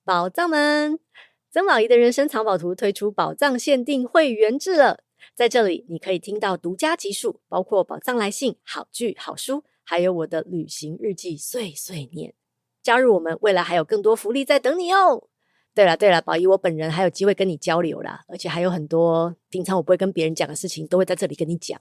寶藏們，曾寶儀的人生藏寶圖推出寶藏限定會員制了。在這裡，你可以聽到獨家集數，包括寶藏來信、好劇、好書，還有我的旅行日記碎碎念。加入我們，未來還有更多福利在等你哦。對了對了，寶儀我本人還有機會跟你交流啦，而且還有很多平常我不會跟別人講的事情，都會在這裡跟你講啦。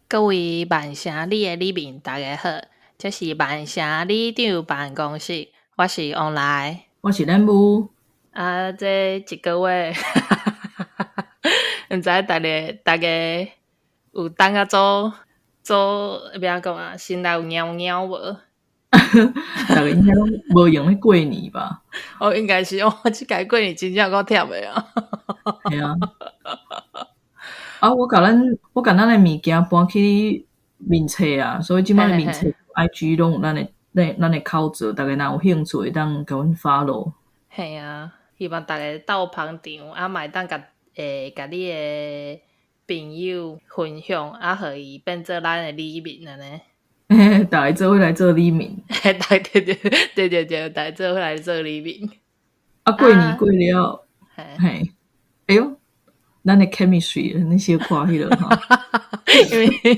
各位曼城里的里民，大家好，這是曼城里長辦公室，我是王來，我是咱母。啊，這一個月，毋知大家大家有當啊做做欲按怎講啊？心內有貓貓無？大家應該攏無閒咧過年吧？哦，應該是哦，這屆過年真正夠忝的啊！係啊。啊！我共咱的物件搬去面冊啊，所以這擺面冊 IG 攏有咱的口座，大家若有興趣會當共阮 follow。嘿啊，希望大家鬥捧場，啊嘛會當共欸共你的朋友分享，啊，予伊變做咱的里民按呢。大家做伙來做里民。對對對對對對，大家做伙來做里民。啊，過年過了，嘿，哎喲，咱的 chemistry，你小看彼落吼。因為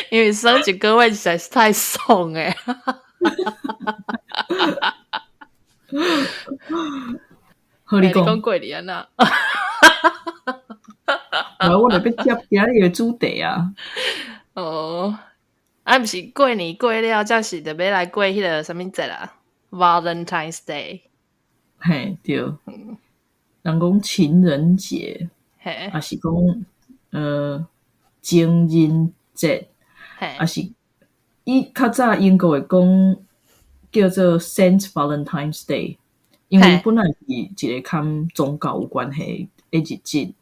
因為耍一個月實在是太爽的。好，你講過年按怎？無，我著欲接今日的主題啊。哦，啊，毋是過年過了，才是著欲來過彼個啥物節啊？Valentine's Day。嘿，對。人講情人節，抑是講情人節，抑是伊較早英國會講叫做 Saint Valentine's Day，因為本來是一個佮宗教有關係的日子，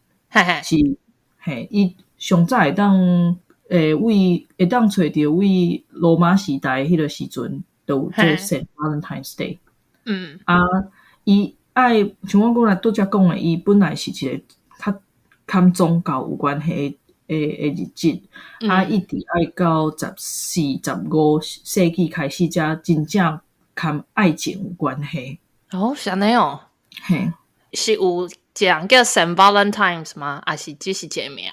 是嘿，伊上早會當欸會當揣著佇羅馬時代彼個時陣，就有這 Saint Valentine's Day。啊，伊愛像我剛才拄才講的，伊本來是一個較佮宗教有關係的日子，啊，一直愛到14、15世紀開始，才真正佮愛情有關係。哦，是按呢哦。嘿，是有一個人叫 Saint Valentine's 嗎？抑是只是一個名？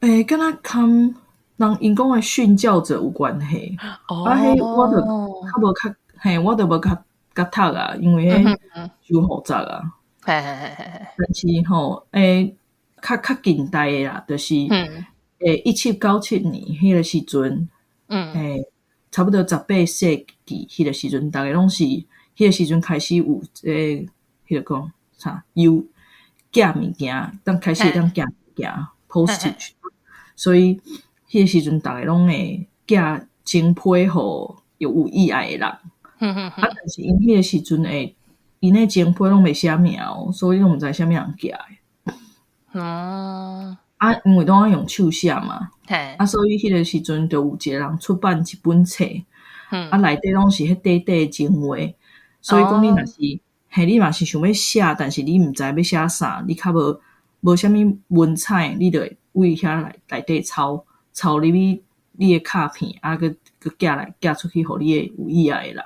欸，敢若佮人𪜶講的殉教者有關係。哦。啊，彼我就較無較嘿，我就無較較讀啊，因為彼傷複雜啊。但是吼，欸，較較近代的啦，就是欸，1797年彼個時陣，欸，差不多18世紀彼個時陣，逐家攏是彼個時陣開始有這個彼個講啥，郵寄物件，當開始會當寄物件，postage，所以彼個時陣逐家攏會寄情批予有意愛的人。啊，但是𪜶彼個時陣會，𪜶的情批攏袂寫名哦，所以攏毋知啥物人寄的。啊，因為攏愛用手寫嘛，啊，所以彼個時陣就有一個人出版一本冊，啊，內底攏是彼短短的情話，所以講你若是嘿，你若是想欲寫，但是你毋知欲寫啥，你較無無啥物文采，你就會佇遐內底抄抄入去你的卡片，啊，閣閣寄來寄出去予你的有意愛的人。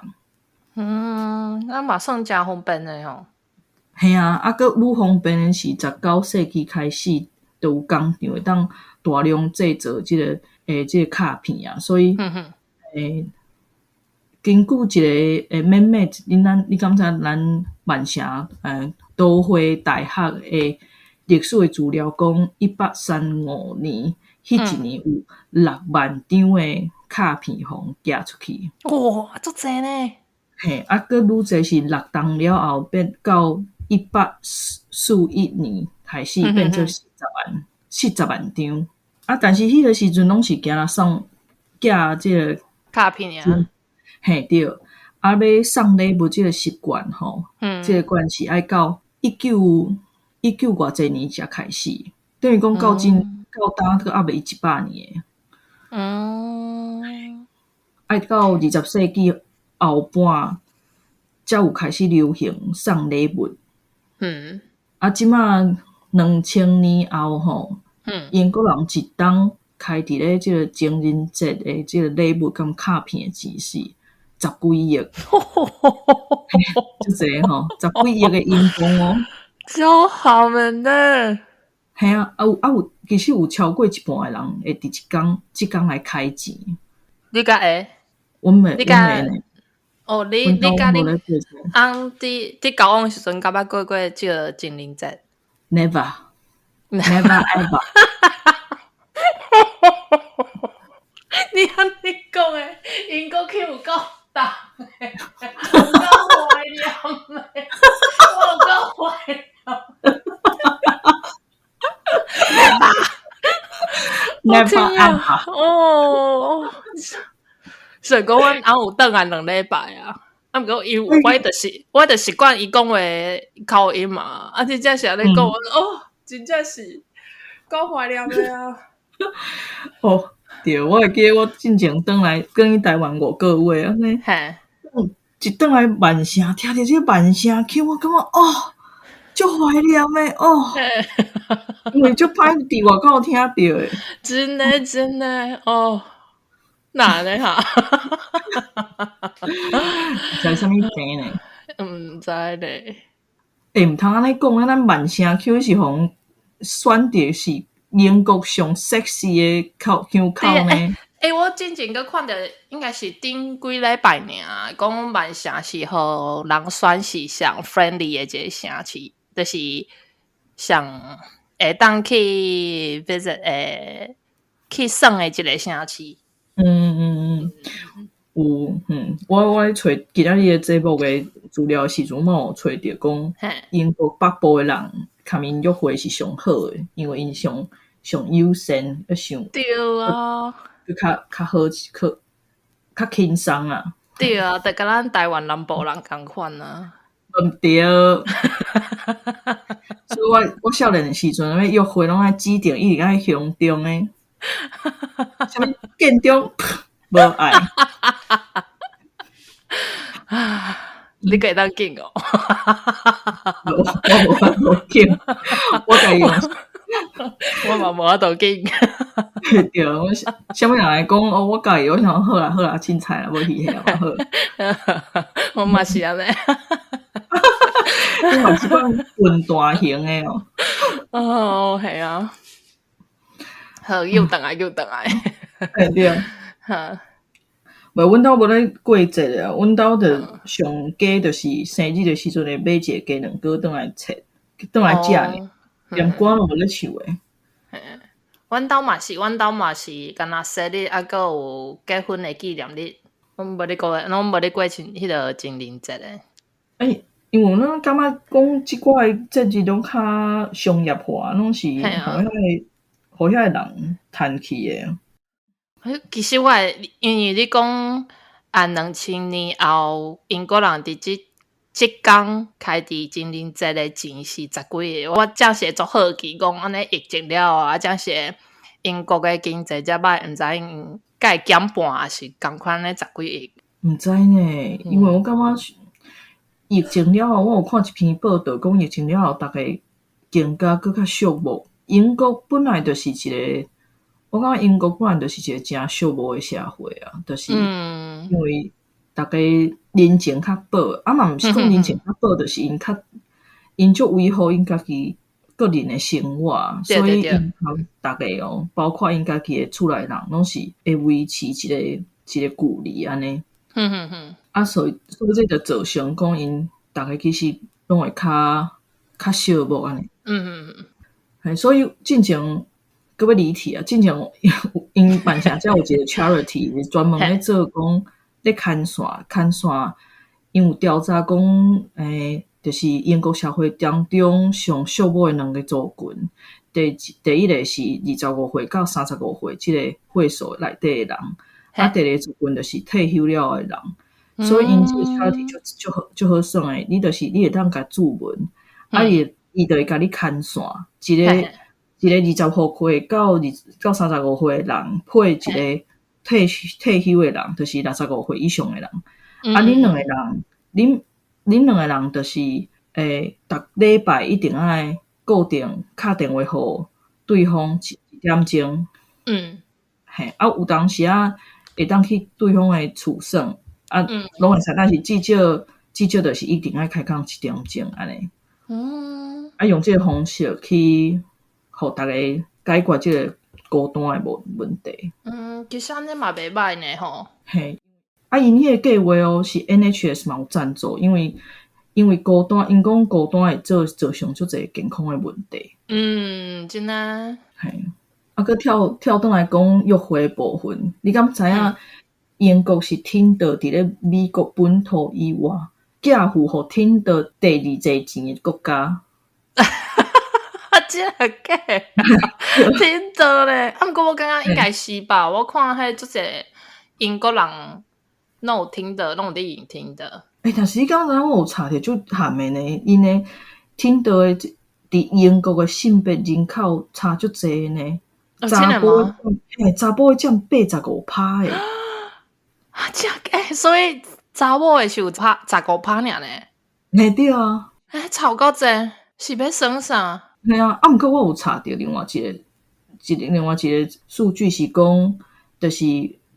嗯，那嘛算誠方便的吼。嘿啊，啊，閣愈方便的是19世紀開始，就有工廠會當大量製造這個欸這個卡片啊，所以欸，根據一個欸免免，恁咱你敢知咱曼城欸都會大學的歷史的資料講，1835年彼一年有6萬張的卡片予人寄出去。哇，足濟呢！嘿，啊，閣愈濟是6冬了後變到1841年開始變做40萬、40萬張。啊，但是彼個時陣攏是驚啦送寄這個卡片爾。嘿，對，啊，欲送禮物這個習慣吼，這個慣是愛到一九一九偌濟年才開始，等於講到今到今閣猶未100年。愛到20世紀後半，才有開始流行送禮物。啊，這馬2000年後吼，英國人一冬開佇咧這個情人節的這個禮物佮卡片的錢是十幾億，足濟吼，十幾億的英鎊哦。超好們的。嘿啊，啊有啊有，其實有超過一半的人會佇這工這工來開錢。你敢會？阮袂，你敢阮袂呢。哦，你佮你翁佇交往的時陣，敢捌過過這個情人節？Never, never ever。你按呢講的，英國腔有夠重的，有夠懷念的，我有夠懷念。 Never ever。哦，所以講，阮翁有轉來2禮拜啊，啊，毋過伊我就習慣伊講話口音嘛，啊，真正是按呢講，哦，真正是夠懷念的啊。哦，對，我會記得我進前轉來轉去台灣5個月，按呢，一轉來曼城，聽著這個曼城腔，我感覺哦，足懷念的哦，因為足歹佇外口聽著的。真的真的哦。哪按呢哈？毋知啥物病呢？毋知咧。欸，毋通按呢講，咱曼城腔是予人選著是英國上 sexy 的口腔口呢。欸，我之前閣看著，應該是頂幾禮拜爾，講曼城是予人選是上 friendly 的一個城市，就是上會當去 visit 的去耍的一個城市。有，我咧揣今仔日的節目的資料的時陣，我有揣著講，英國北部的人共𪜶約會是上好的，因為𪜶上上友善，上對啊，較較好，較較輕鬆啊。對啊，就佮咱台灣南部人仝款啊。毋對，所以我少年的時陣，欲約會攏愛指定一直愛鄉中的。啥物建中無愛，你閣會當揀哦？我無法度揀，我家己用，我嘛無法度揀。對，我啥物人來講哦，我佮意，我想好啦好啦，凊彩啦，無戲啊，好。我嘛是按呢。你嘛是講混大型的哦？哦，係啊。好，又轉來又轉來。欸對。哈。無，阮兜無咧過節啊，阮兜就上佳就是生日的時陣會買一個雞卵糕轉來切，轉來食爾，連歌攏無咧唱的。阮兜嘛是，阮兜嘛是，敢若生日猶閣有結婚的紀念日，攏無咧過，攏無咧過情彼個情人節的。欸，因為阮感覺講這寡的節日攏較商業化，攏是予遐個。予遐个人趁去的。其實我會，因為你講按2000年後，英國人佇這這工開佇情人節的錢是十幾億。我正是會足好奇，講按呢疫情了後，啊，正是英國的經濟遮歹，毋知影敢會減半，抑是仝款呢十幾億？毋知呢，因為我感覺疫情了後，我有看一篇報道，講疫情了後，逐家更加閣較寂寞。英國本來就是一個，我感覺英國本來就是一個誠寂寞的社會啊，就是因為逐家人情較薄，啊嘛毋是講人情較薄，就是𪜶較𪜶足維護𪜶家己個人的生活，所以𪜶通逐家哦，包括𪜶家己的厝內人，攏是會維持一個一個距離按呢。啊，所以這就造成講𪜶逐家其實攏會較較寂寞按呢。所以進前閣欲離題啊！進前𪜶曼城才有一個 charity 專門咧做講咧牽線牽線，𪜶有調查講，欸，就是英國社會當中上寂寞的兩個族群，第一個是25歲到35歲這個歲數內底的人，啊，第二個族群就是退休了的人。所以𪜶這個 charity 足足好足好耍的，你就是你會當共注文，啊伊伊就會共你牽線，一個一個25歲到35歲的人配一個退退休的人，就是65歲以上的人。啊，恁兩個人，恁恁兩个人就是逐禮拜一定愛固定敲電話予對方一點鐘。嘿，啊有當時仔會當去對方的厝耍，啊，攏會使，但是至少至少就是一定愛開講一點鐘按呢。啊，用這个方式去予逐家解決這个孤單的問題。嗯，其實按呢嘛袂䆀呢吼。嘿，啊，𪜶彼个計畫哦是 NHS 嘛有贊助，因為孤單，𪜶講孤單會造成足濟健康的問題。嗯，真的。嘿，啊，閣跳轉來講約會的部分，你敢知影英國是 Tinder 佇咧美國本土以外，寄付予 Tinder 第二濟錢的國家？真的假？Tinder 咧，啊，毋過我感覺應該是吧？我看彼足濟英國人攏有 Tinder，攏有佇用 Tinder。欸，但是你敢知影我有查著足譀的呢？𪜶的 Tinder 的佇英國的性別人口差足濟呢。查埔嘿，查埔的佔85%的。啊，真欸，所以查某的是有拍15%爾呢？嘿對啊。欸，超夠濟，是欲耍啥？嘿啊，啊，毋過我有查著另外一個數據是講，就是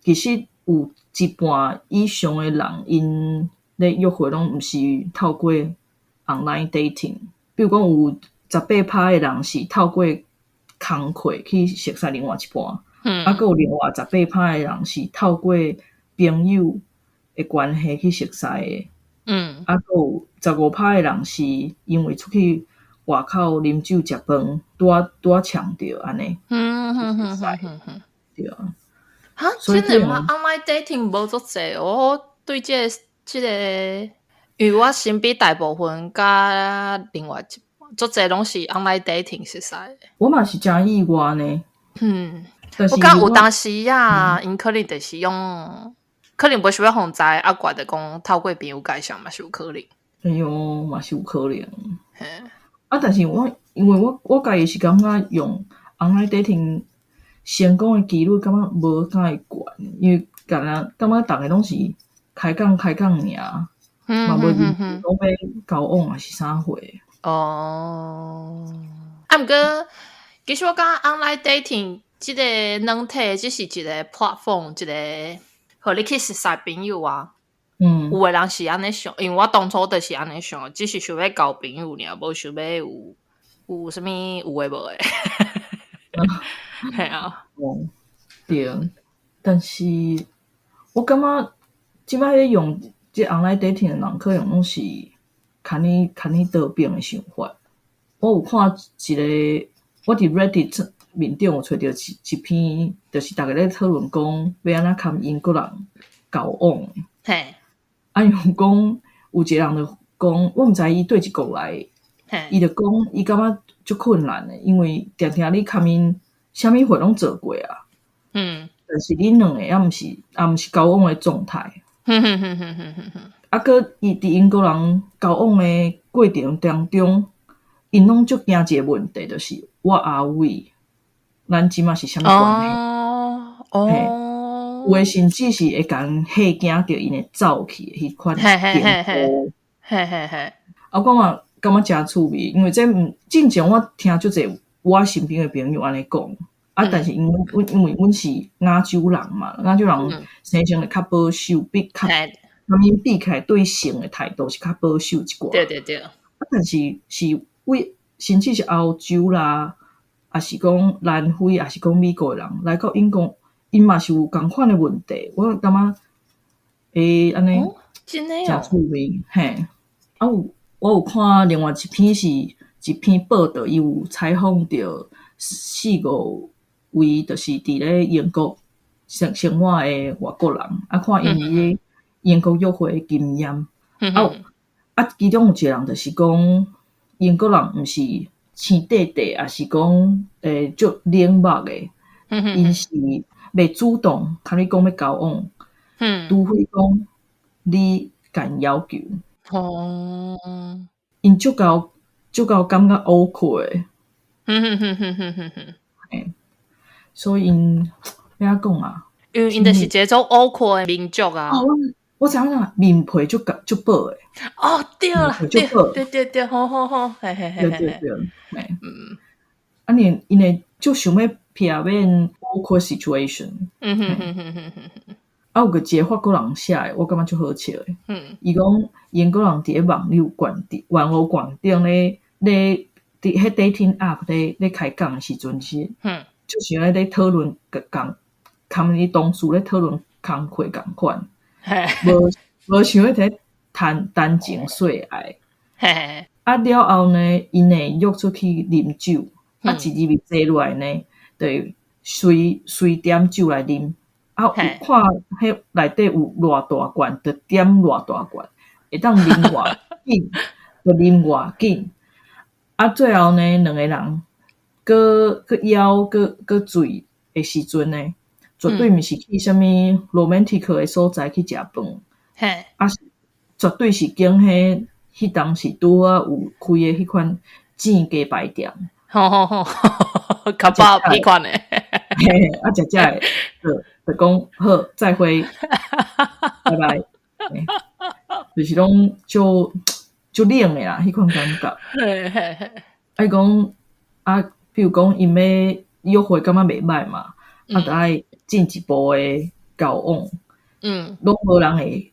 其實有一半以上的人，𪜶咧約會攏毋是透過 online dating，比如講有18%的人是透過工課去熟識另外一半，啊，閣有另外十八趴的人是透過朋友的關係去熟識的，啊，閣有15%的人是因為出去外口啉酒食飯，拄仔撞著按呢，對啊。哈，真的嗎？online dating 無足濟，我對這個，因為我身邊大部分佮另外一足濟攏是 online dating 熟識的。我嘛是誠意外呢。我感覺有當時啊，𪜶可能就是用，可能無想欲予人知，啊，怪就講透過朋友介紹嘛是有可能。哎喲，嘛是有可能。啊，但是我因為我家己是感覺用 online dating 成功的幾率感覺無介懸，因為敢若感覺逐个攏是開講開講爾，嘛無認真講欲交往抑是啥貨。哦，啊，毋過其實我感覺 online dating 這个軟體只是一個 platform，一個予你去熟識朋友啊。有的人是按呢想，因為我當初就是按呢想，只是想欲交朋友爾，無想欲有啥物有的無的。嘿啊。哦，對，但是我感覺這擺咧用這 online dating 的人，可能攏是牽你倒反的想法。我有看一個，我佇 Reddit 面頂有揣著一篇，就是逐家咧討論講欲按怎共英國人交往。啊，伊有講有一個人就講，我毋知伊佗一國來，伊就講伊感覺足困難的，因為定定你共𪜶啥物貨攏做過啊。但是恁兩個猶毋是交往的狀態。啊，閣伊佇英國人交往的過程當中，𪜶攏足驚一個問題，就是 What are we？咱這馬是啥物關係？有的甚至是會共人嚇驚著，𪜶會走去彼款程度。啊，我嘛感覺誠趣味，因為這毋進前我聽足濟我身邊的朋友按呢講，啊，但是因為阮是亞洲人嘛，亞洲人生性就較保守，比較佮𪜶比起來對性的態度是較保守一寡。啊，但是是為甚至是歐洲啦，抑是講南非，抑是講美國的人來到英國，𪜶嘛是有仝款的問題。我感覺，欸，按呢誠趣味，嘿。啊有，我有看另外一篇是一篇報道，伊有採訪著四五位，就是佇咧英國生活的外國人，啊，看𪜶佇咧英國約會的經驗。啊啊，其中有一個人就是講，英國人毋是生塊塊，抑是講足冷漠的，𪜶是袂主動共你講欲交往，除非講你共𪜶要求。𪜶足夠感覺 awkward 的。嘿，所以𪜶欲按怎講啊？因為𪜶就是一個足 awkward 的民族啊。哦，我知影啦，面皮足足薄的。哦，對啦，對對對對，好好好，嘿嘿嘿，對對對，嗯，啊，𪜶𪜶會就想欲避免 awkward situation。嗯哼哼哼哼哼。啊，有個一個法國人寫的，我感覺足好笑的。伊講英國人佇咧網友館頂、網路館頂咧咧佇彼 dating app 咧咧開講的時陣是，就像咧咧討論共共伊同事咧討論工課仝款，無無想欲佇談談情說愛。啊了後呢，𪜶會約出去啉酒，啊一入去坐落來呢，就會隨隨點酒來啉。啊，有看彼內底有偌大罐，就點偌大罐，會當啉偌緊，就啉偌緊。啊，最後呢，兩个人閣閣枵閣閣醉的時陣呢，絕對毋是去啥物 romantic 的所在去食飯，啊是絕對是經彼彼當時拄仔有開的彼款煎雞排店。吼吼吼，較飽彼款的。嘿，啊，食食的，就就講好，再會，拜拜。就是攏足足冷的啦，彼款感覺。嘿嘿嘿。啊，伊講啊，比如講𪜶欲約會感覺袂䆀嘛，啊，就愛進一步的交往。攏無人會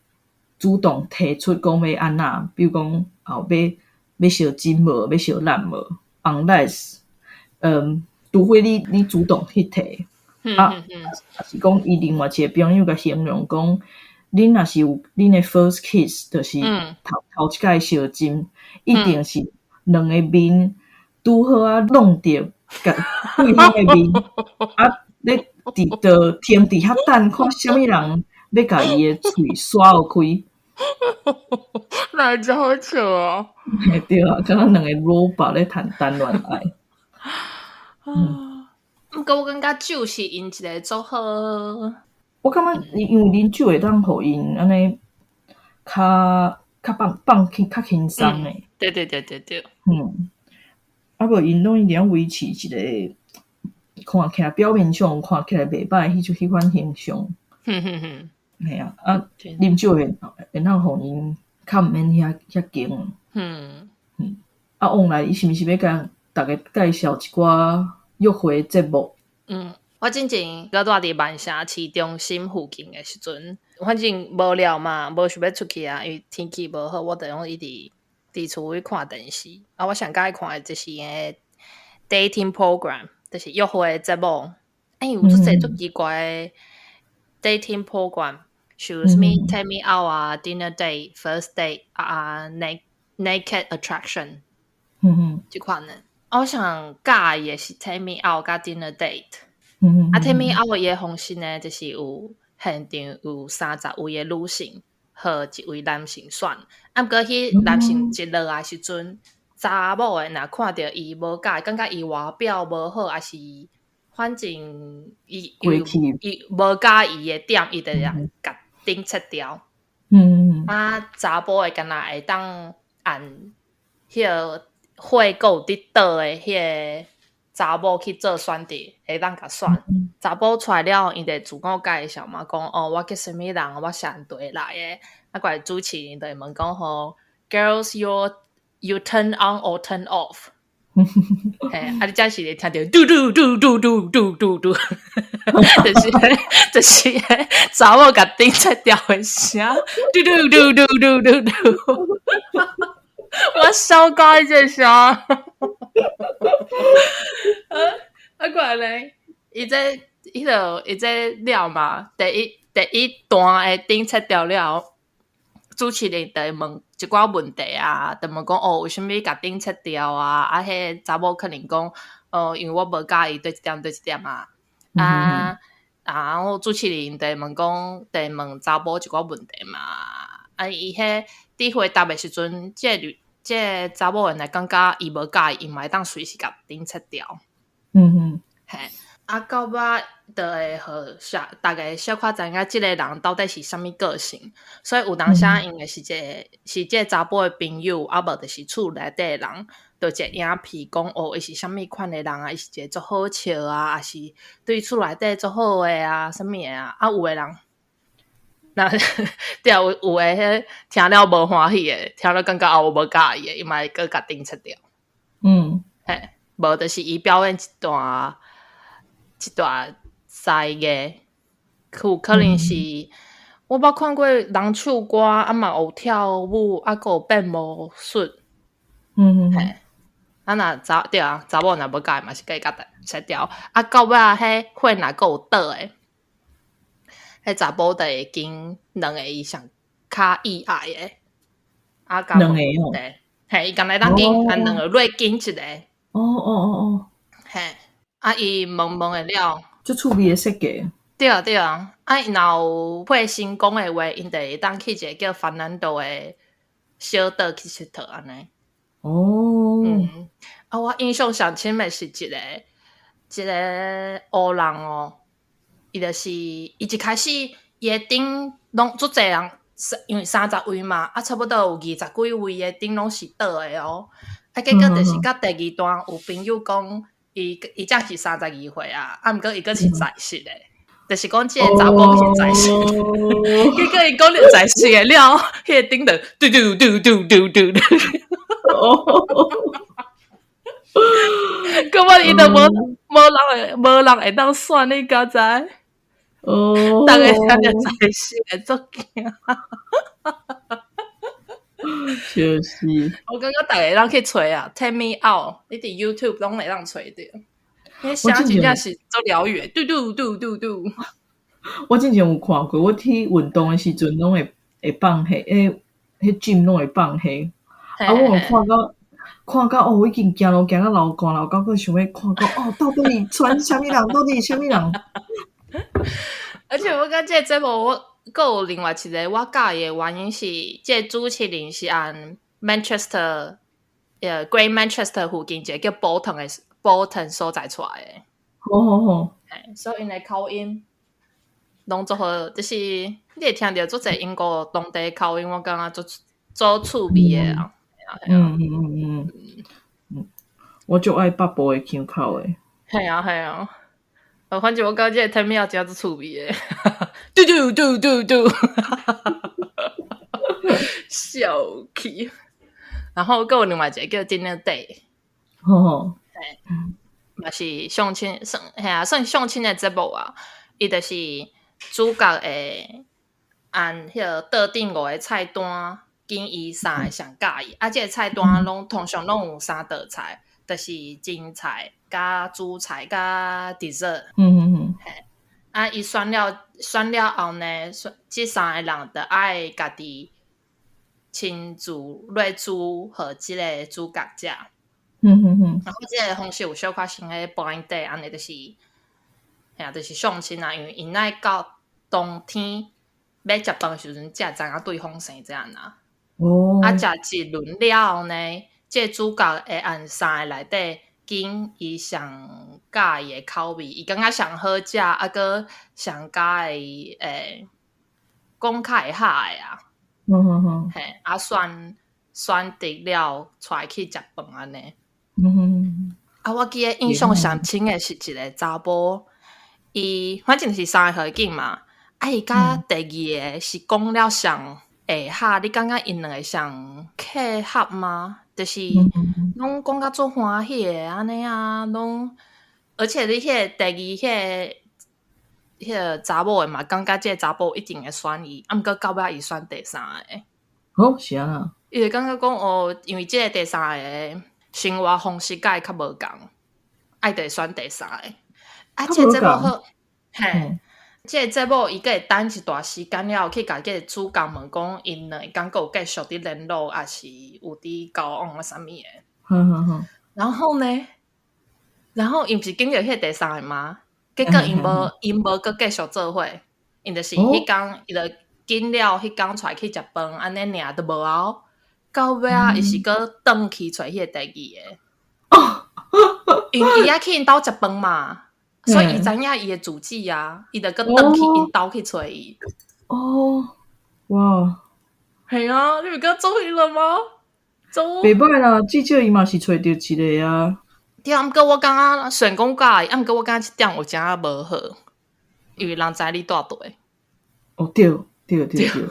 主動提出講欲按怎，比如講哦，欲欲相親無，欲相攬無，unless，除非你你主動去提。啊，是講伊另外一個朋友共形容講，恁若是有恁的 first kiss，就是頭頭一擺相親，一定是兩个面拄好啊，挵著共對方的面，啊，咧佇佗停佇遐等，看啥物人欲共伊的喙刷予開。哪會遮好笑啊？嘿對啊，敢若兩个 robot 咧談談戀愛。毋過我感覺酒是𪜶一个足好。我感覺因為啉酒會當予𪜶按呢較較放放輕較輕鬆的。對對對對對。啊無𪜶攏一定要維持一個看起來表面上看起來袂䆀彼種彼款形象。嘿啊，啊，啉酒會會當予𪜶較毋免遐遐驚。啊，往來伊是毋是欲共逐家介紹一寡約會節目？嗯，我之前閣蹛佇曼城市中心附近的時陣，反正無聊嘛，無想欲出去啊，因為天氣無好，我就攏一直佇厝裡看電視。啊，我上佮意看的就是个 dating program，就是約會的節目。欸，有足濟足奇怪的 dating program，像啥物 Take Me Out 啊，Dinner Date、First Date 啊，Naked Attraction，這款的。我上佮意的是 Take Me Out 佮 Dinner Date。啊，Take Me Out 伊的方式呢，就是有現場有30位的女性和一位男性選。啊，毋過彼男性一落來時陣，查某的若看著伊無佮意，感覺伊外表無好，抑是反正伊伊無佮意的點，伊就會共頂切掉。啊，查埔的敢若會當按彼个火閣有佇倒的彼个查某去做選擇，會當共選。查某出來了後，伊就自我介紹嘛，講哦，我叫啥物人，我是按佗來的。啊，過來主持人就會問講吼，Girls, you turn on or turn off？嘿，啊，你這時會聽著嘟嘟嘟嘟嘟嘟嘟嘟，就是就是查某共頂切掉的聲，嘟嘟嘟嘟嘟嘟嘟，我超佮意這個聲。啊啊，過來咧，伊這彼落伊這了嘛，第一第一段的頂切掉了後，主持人就會問一寡問題啊，就問講哦，為啥物共頂切掉啊？啊，彼个查某可能講，哦，因為我無佮意佗一點佗一點啊。啊啊，然後主持人就會問講，就會問查某一寡問題嘛。啊，伊彼佇回答的時陣，這個女這個查某人會感覺伊無佮意，伊嘛會當隨時共頂切掉。嘿，啊，到尾就會予小逐家小可知影這个人到底是啥物個性，所以有當時𪜶會是一个是這个查埔的朋友，啊無就是厝內底的人，就一個影片講哦，伊是啥物款的人啊，伊是一個足好笑啊，抑是對厝內底足好的啊，啥物的啊，啊有的人那對啊，有有的彼聽了無歡喜的，聽了感覺啊我無佮意的，伊嘛會閣共燈切掉。嘿，無就是伊表演一段一段才藝，有可能是，我捌看過人唱歌，啊嘛有跳舞，啊閣有變魔術。嘿，啊若查對啊，查某若無佮意嘛是閣會共切掉。啊到尾仔彼火若閣有倒的，彼查埔就會揀兩个伊上較意愛的。啊，兩个哦。嘿，伊敢若當揀，啊兩个落揀一个。嘿，啊伊問問會了。足趣味的設計。對啊對啊，啊伊若有配成功的話，𪜶就會當去一个叫法蘭多的小島去𨑨迌按呢。啊，我印象上深的是一个一个黑人哦，伊就是伊一開始伊的燈攏足濟人，因為30位嘛，啊差不多有20幾位的燈攏是倒的哦。啊，結果就是到第二段有朋友講，伊伊才是32歲啊，啊毋過伊閣是在世的。就是講這个查某是在世，結果伊講著在世的了，彼个燈就嘟嘟嘟嘟嘟嘟嘟。根本伊都無無人會無人會當選，你敢知？逐家聽著在世的足驚。就是。我感覺逐家會當去揣啊，Take Me Out，你佇 YouTube 攏會當揣著。彼聲真正是足療癒的，嘟嘟嘟嘟嘟。我之前有看過，我去運動的時陣攏會會放彼，彼 gym 攏會放彼。啊，我有看到看到哦，已經行路行到流汗流到閣想欲看講哦，到底選啥物人？到底是啥物人？而且我感覺這個節目，我閣有另外一個我佮意的原因是，這個主持人是按 Manchester，Great Manchester 附近一個叫 Bolton 的 Bolton 所在出來的。好好好。所以𪜶的口音攏足好，就是你會聽著足濟英國當地口音，我感覺足足趣味的啊。我足愛北部的腔口的。嘿啊嘿啊，反正我感覺這個 Take Me Out 真足趣味的，嘟嘟嘟嘟嘟，笑去。然後閣有另外一個叫 Dinner Date，嘿，嘛是相親算嘿啊，算相親的節目啊。伊就是主角會按彼个桌頂五个菜單，揀伊三个上佮意。啊，這个菜單攏通常攏有三道菜，就是前菜、佮主菜、佮 dessert。嘿，啊，伊選了選了後呢，選這三个人就愛家己親自落煮予這个主角食。然後這个方式有小可像彼 blind date 按呢，就是，嘿啊，就是相親啊，因為𪜶愛到當天欲食飯的時陣，才會知影對方生怎樣啊。啊，食一輪了後呢，這個主角會按三個內底揀伊上佮意的口味，伊感覺上好食，啊，閣上佮意講較會合的啊。嘿，啊，選選擇了帶去食飯按呢。啊，我記得印象上深的是一個查埔，伊反正是三个予伊揀嘛，啊，伊佮第二个是講了上會合，你感覺𪜶兩个上契合嗎？就是攏講甲足歡喜的按呢啊，攏而且你彼个第二彼个彼个查某的嘛，感覺這个查埔一定會選伊，啊，毋過到尾伊選第三个。哦，是按怎？伊就感覺講哦，因為這个第三个生活方式佮伊較無仝，愛就會選第三个。啊，這个節目好，嘿，這个節目伊閣會等一段時間了後，去共這个主角問講，𪜶兩个敢閣有繼續佇聯絡，抑是有佇交往啊啥物的。然後呢？然後伊毋是揀著彼个第三个嗎？結果𪜶無𪜶無閣繼續做伙，𪜶就是彼工伊就揀了彼工帶去食飯，按呢爾就無啊。到尾仔伊是閣轉去揣彼個第二个。因為伊愛去𪜶兜食飯嘛，所以伊知影伊的住址啊，伊就閣轉去𪜶兜去揣伊。哦，哇！嘿啊，你毋覺足彼了嗎？袂䆀啦，至少伊嘛是揣著一个啊。對啊，毋過我感覺雖然講佮意，啊，毋過我感覺這點有誠無好，因為人知你蹛佗。哦對，對對對。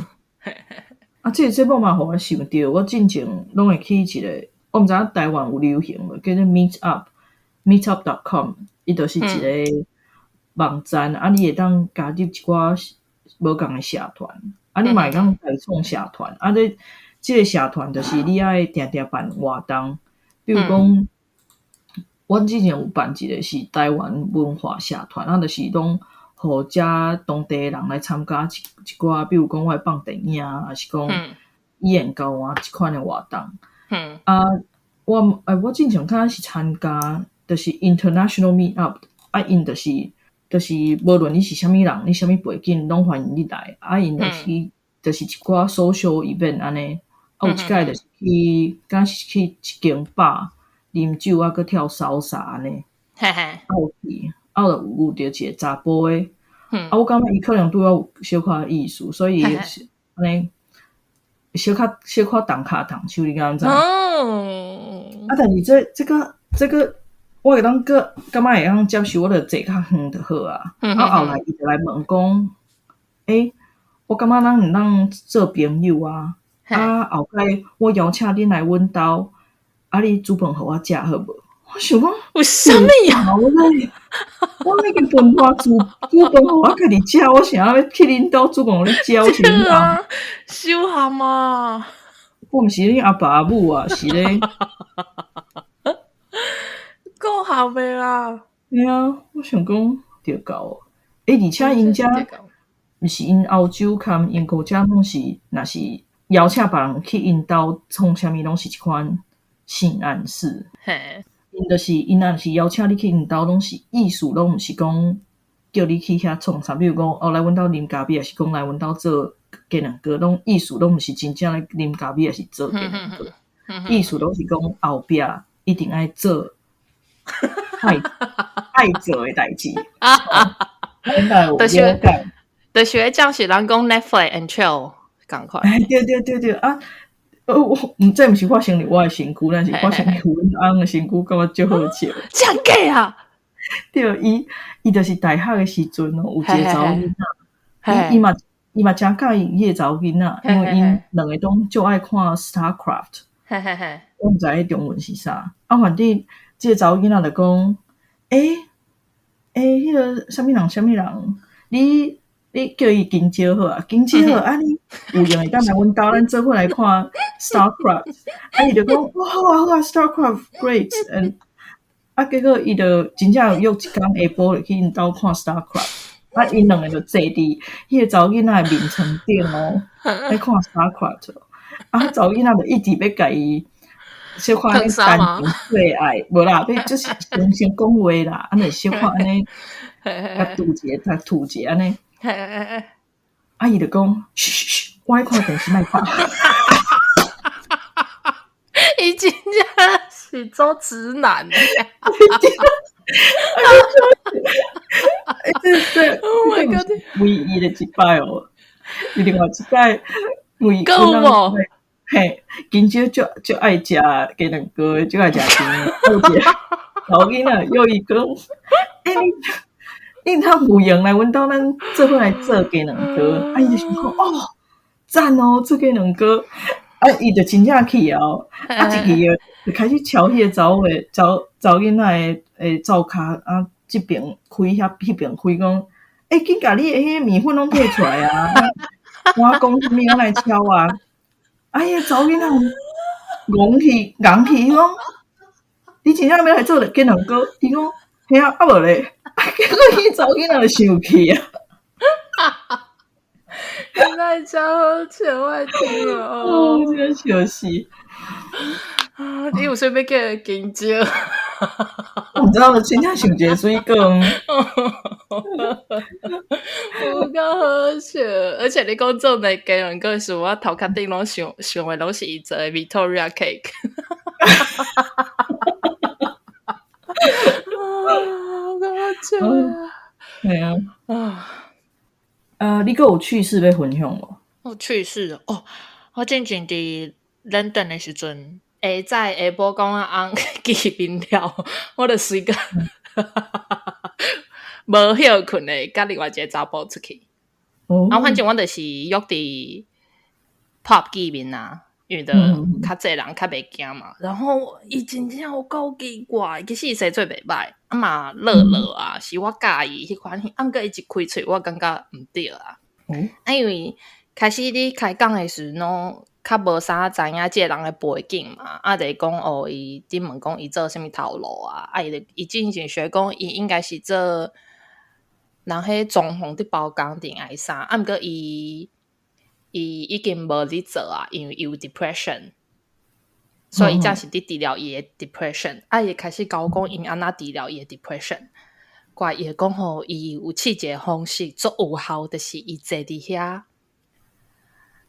啊，這個節目嘛，予我想著，我進前攏會去一個，我毋知影台灣有流行無，叫做 Meet Up，Meetup.com，伊就是一個網站，啊，你會當加入一寡無仝的社團，啊，你嘛會當開創社團，啊，你這個社團就是你愛定定辦活動，比如講，阮之前有辦一個是台灣文化社團，啊，就是攏予遮當地的人來參加一寡，比如講我會放電影啊，抑是講語言交換這款的活動。啊，我之前敢若是參加，就是 International Meet Up，啊，𪜶就是無論你是啥物人，你啥物背景，攏歡迎你來。啊，𪜶就是就是一寡 social event 按呢。啊，有一擺就是去，敢若是去一間吧啉酒啊，閣跳salsa 按呢。啊有去，啊有遇著一個查埔的，啊我感覺伊可能對我有小可意思，所以是按呢小可小可動跤動手，你敢知？啊，但是這個我會當閣感覺會當接受，我就坐較遠就好啊。啊，後來伊就來問講，欸，我感覺咱會當做朋友啊。啊，後擺我邀請恁來阮兜，啊，你煮飯予我食好無？我想講，為啥物啊？我已經分破煮飯予我家己食，我想欲去恁兜煮飯予你食，我是恁阿收含啊！我毋是恁阿爸阿母啊，是咧。夠含的啦！對啊，我想講著夠。欸，而且𪜶遮毋是𪜶歐洲含英國遮攏是，若是邀請別人去𪜶兜創啥物，攏是一款性暗示。𪜶就是𪜶若是邀請你去𪜶兜，攏是意思攏毋是講叫你去遐創啥，比如講哦來阮兜啉咖啡，抑是講來阮兜做雞卵糕，攏意思攏毋是真正咧啉咖啡，抑是做雞卵糕。意思攏是講後壁一定愛做愛做的代誌。就是就是這是人講 Netflix and chill 仝款。對對對對啊！我毋這毋是發生佇我的身軀，但是發生佇阮翁的身軀，感覺足好笑。真假啊？對，伊就是大學的時陣哦，有一個查某囡仔，伊嘛誠佮意彼個查某囡仔，因為𪜶兩個攏足愛看 Starcraft。我毋知彼中文是啥。啊，反正這個查某囡仔就講，欸欸，彼個啥物人啥物人，你叫伊金蕉好啊，金蕉好啊，你有閒會當來阮兜，咱做伙來看 Starcraft。啊，伊就講，哇，好啊好啊，Starcraft great，啊，結果伊就真正約一工下晡就去𪜶兜看 Starcraft。啊，𪜶兩個就坐佇彼個查某囡仔的眠床頂哦，咧看 Starcraft。啊，查某囡仔就一直欲共伊小可按呢談情說愛，無啦，欲就是先先講話啦，按呢小可按呢，共吐一下，共吐一下按呢。啊，伊就講，噓噓噓，我愛看電視，莫吵。伊真正是做直男的。欸，這 Oh my god！唯一的一擺哦，另外一擺，為閣有無？嘿，金蕉足足愛食雞卵糕，足愛食甜的，有一個查某囡仔約伊講，欸，你你通有閒來阮兜，咱做伙來做雞卵糕。啊，伊就想講，哦，讚哦，做雞卵糕。啊，伊就真正去哦，啊，一去就開始敲彼個查某囡仔的灶跤，啊，這邊開遐，彼邊開，講，欸，緊共你的彼個麵粉攏提出來啊！我講啥物我來敲啊！啊，彼個查某囡仔戇去戇去，伊講，你真正欲來做雞卵糕？伊講，嘿啊，啊無咧，啊，結果彼查某囡仔就生氣啊！真的真好笑，我的天哦！真笑死！你有啥欲叫金蕉？我毋知影，真正想一個水果。有夠好笑，而且你講做那雞卵糕時，我頭殼頂攏想想的攏是伊做的 Victoria Cake。啊，有夠好笑啊！係啊。啊。你閣有趣事欲分享無？有趣事哦，我之前佇倫敦的時陣，下早下晡講我翁見面了，我就隨個無歇睏的，佮另外一個查埔出去。啊，反正阮就是約佇 pub 見面啊，因為就較濟人較袂驚嘛。然後伊真正有夠奇怪，其實伊生做袂歹，啊嘛樂樂啊，是我佮意彼款。啊，毋過伊一開喙，我感覺毋對啊。啊，因為開始你開講的時陣，攏較無啥知影這個人的背景嘛。啊，就是講哦，伊頂問講伊做啥物頭路啊？啊，伊就伊進前學講，伊應該是做人彼裝潢佇包工程還是啥？啊，毋過伊已經無佇做啊，因為伊有 depression，所以伊才是佇治療伊的 depression。啊，伊開始共我講𪜶按怎治療伊的 depression。怪伊會講吼，伊有試一个方式足有效，就是伊坐佇遐，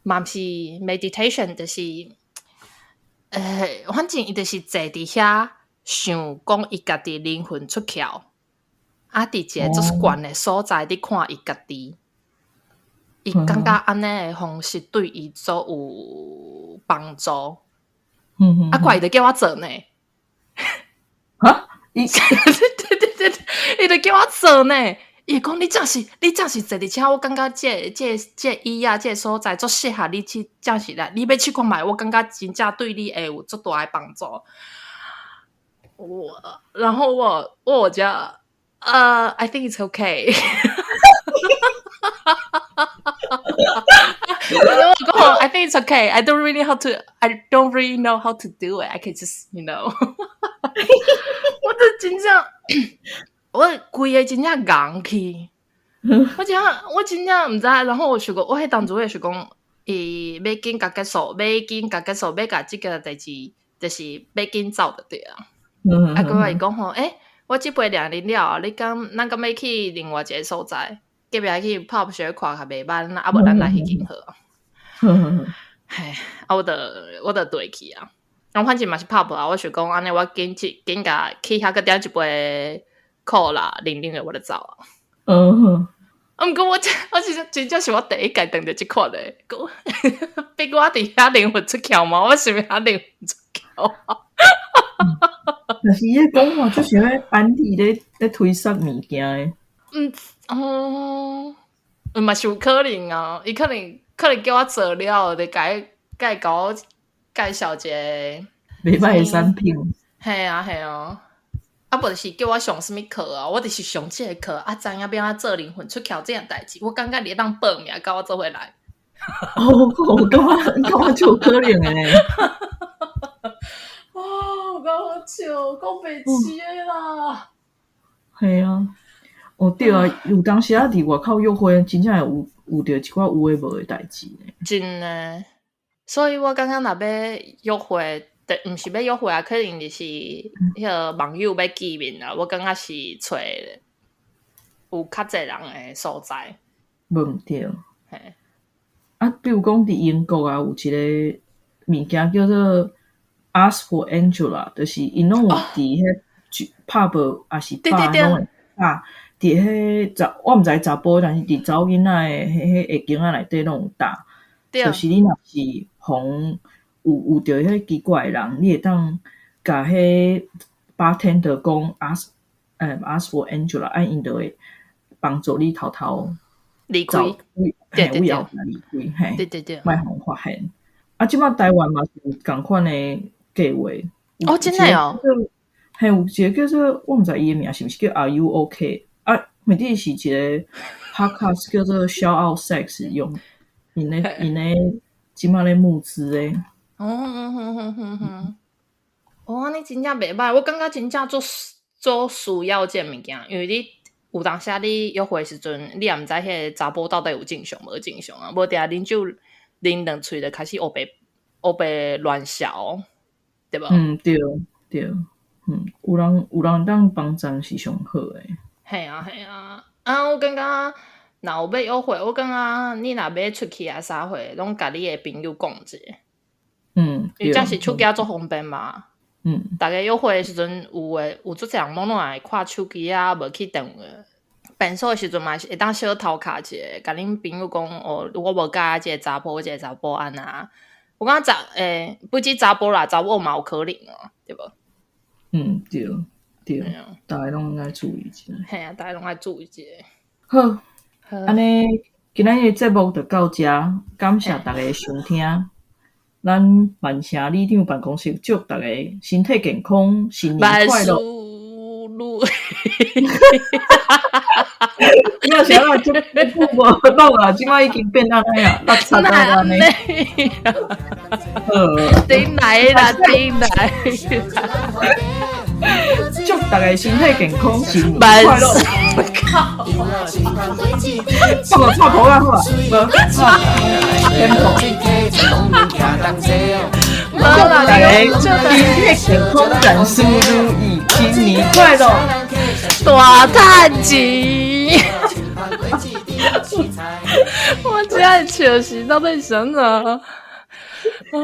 嘛毋是 meditation，就是，反正伊就是坐佇遐想講伊家己靈魂出竅，啊，佇一个足懸的所在，佇看伊家己，伊感覺按呢的方式對伊足有幫助。啊，怪伊就叫我做呢。哈？伊對對對，伊就叫我做呢。伊講你這是坐佇遮，我感覺這椅仔這个所在足適合你去，這是來，你欲試看覓，我感覺真正對你會有足大的幫助。我，然後我就，I think it's okay。我講，I think it's okay. I don't really know how to do it. I can just。我就真正，我規个真正戇去，我真正毋知。然後我想講，我彼當陣會想講，伊欲緊共結束，欲緊共結束，欲共這個代誌，就是欲緊走就對啊。啊，閣來伊講吼，我這杯涼啉了，你敢咱敢欲去另外一個所在？隔壁去 pub 小看較袂歹，啊無咱來彼間好。嘿，啊，我就綴去啊。啊，反正嘛是 pub 啊，我想講按呢，我緊去緊共去遐閣點一杯可樂，啉啉的我就走啊。啊，毋過我真正是我第一擺碰著這款的，逼我佇遐靈魂出竅嗎？我是毋是遐靈魂出竅啊？但是伊個講話就是咧安利咧推捒物件的。嗯，哦，嘛是有可能啊，伊可能叫我做了，就共共我介紹一個袂歹的產品。嘿啊嘿啊，啊無就是叫我上啥物課啊？我就是上這个課啊，知影欲按怎做靈魂出竅這項代誌，我感覺你會當報名佮我做伙來。哦，我感覺就有可能的。哦，有夠好笑，講白痴的啦。嘿啊，哦對啊，有當時啊，佇外口約會，真正會有著一寡有的無的代誌呢。真的，所以我感覺若欲約會，毋是欲約會啊，可能就是彼個網友欲見面啊，我感覺是揣有較濟人的所在。無毋對。嘿。啊，比如講佇英國啊，有一個物件叫做 Ask for Angela，就是𪜶攏有佇彼 pub 抑是 bar 攏會打佇彼查，我毋知查埔，但是佇查某囡仔的彼彼下間仔內底攏有貼。就是你若是予有著彼奇怪的人，你會當共彼 bartender 講 ask for Angela，啊𪜶就會幫助你偷偷離開，嘿，位後壁離開，嘿，莫予人發現。啊，這擺台灣嘛是有仝款的計劃。哦，真的哦。嘿，有一個叫做我毋知伊的名是毋是叫 Are You OK？啊，或者是一個 podcast 叫做 Shout Out Sex，用𪜶咧這擺咧募資的。哦，哼哼哼哼，哦，按呢真正袂歹，我感覺真正足足需要這个物件，因為你有當時你約會時陣，你也毋知彼個查埔到底有正常無正常啊，無定啉酒啉兩喙就開始烏白烏白亂笑，對無？嗯，對對，有人當幫贊是上好的。嘿啊嘿啊，啊，我感覺若有欲約會，我感覺你若欲出去啊啥貨，攏共你的朋友講一下。因為這是手機足方便嘛。逐家約會的時陣，有的有足濟人攏攏愛看手機啊，無去電話。便所的時陣嘛是會當小偷看一下，共恁朋友講哦，我無佮意這个查埔，這个查埔按怎。我感覺不止查埔啦，查某嘛有可能啊，對無？嗯，對對，逐家攏愛注意一下。嘿啊，逐家攏愛注意一下。好，按呢，今仔日節目就到遮，感謝大家收聽。咱曼城里長辦公室祝大家身體健康，新年快樂。如意。你若是按怎這久無錄啊，這擺已經變按呢啊，落漆啊按呢。好，頂來啦，頂來。祝大家身體健康，新年快樂。靠！放個插頭啊，好啊，無，天寶。祝大家身體健康，萬事如意，新年快樂，大趁錢。我這樣笑死，到底是啥啊？啊！